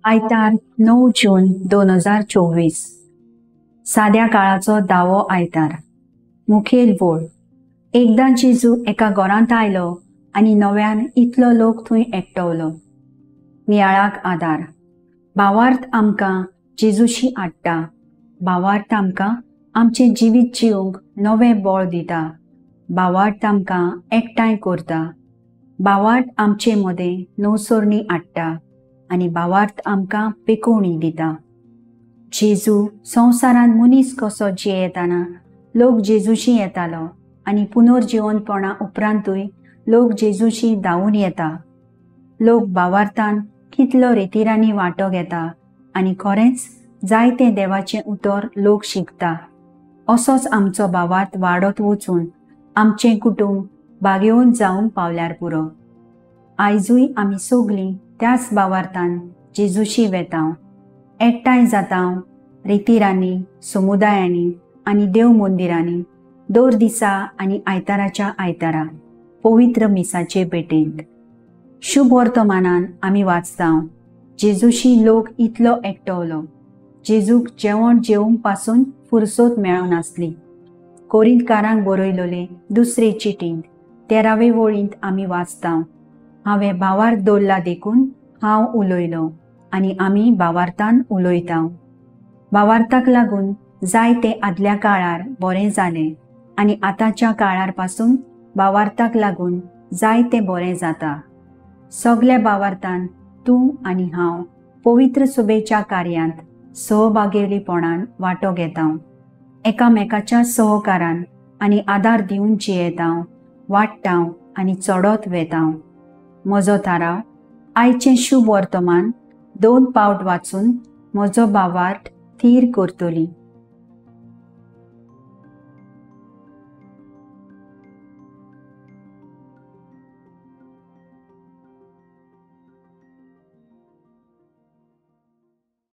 आयतार 9 जून 2024, साद्या काळाचो दावो आयतार. मुखेल वोळ. एकदां जेजू एका घरांत आयलो आनी नव्यान इतलो लोक थंय एकटवलो. नियाळाक आदार. भावार्थ आमकां जेजूशी हाडटा. भावार्थ आमकां आमचें जिवीत जिवंक नवें बळ दिता. भावार्थ आमकां एकठांय करता. भावार्थ आमचे मदें नवसरणी हाडटा आनी भावार्थ आमकां पेकोवणी दिता. जेजू संवसारान मनीस कसो जियेतना लोक जेजूशी येतालो आनी पुनर्जिवनपणा उपरांतूय लोक जेजूशी धांवून येता. लोक भावार्थान कितलो रेतिरांनी वांटो घेता आनी खरेंच जायतें देवाचें उतर लोक शिकता. असोच आमचो भावार्थ वाडत वचून आमचें कुटुंब बागेवन जावंक पावल्यार पुरो. आयजूय आमी सगलीं त्याच भावार्थान जेजूशी वेता, एकठांय जाता रेतिरांनी, समुदायांनी आनी देव मंदिरांनी दर दिसा आनी आयताराच्या आयतारा पवित्र मिसाचे भेटेंत. शुभ वर्तमानान आमी वाचता, जेजूशी लोक इतलो एकटवलो, जेजूक जेवण जेवंक पासून फुरसत मेळनासली. कोरिंतकारांक बरयलोले दुसरे चिटींत 13वे वळींत आमी वाचता, हांवें भावार्थ दवरला देखून हांव उलयलो आनी आमी भावार्थान उलयता. भावार्थाक लागून जायते आदल्या काळार बरें जालें आनी आतांच्या काळार पासून भावार्थाक लागून जायते बरें जाता. सगल्या भावार्थान तूं आनी हांव पवित्र सभेच्या कार्यांत सहभागेलीपणान वांटो घेता. एकामेकाच्या सहकारान आनी आदार दिवन जियेता, वाडटा आनी चडत वेता. म्हजो थाराव, आयचें शुभ वर्तमान 2 पावट वाचून म्हजो भावार्थ थीर करतली.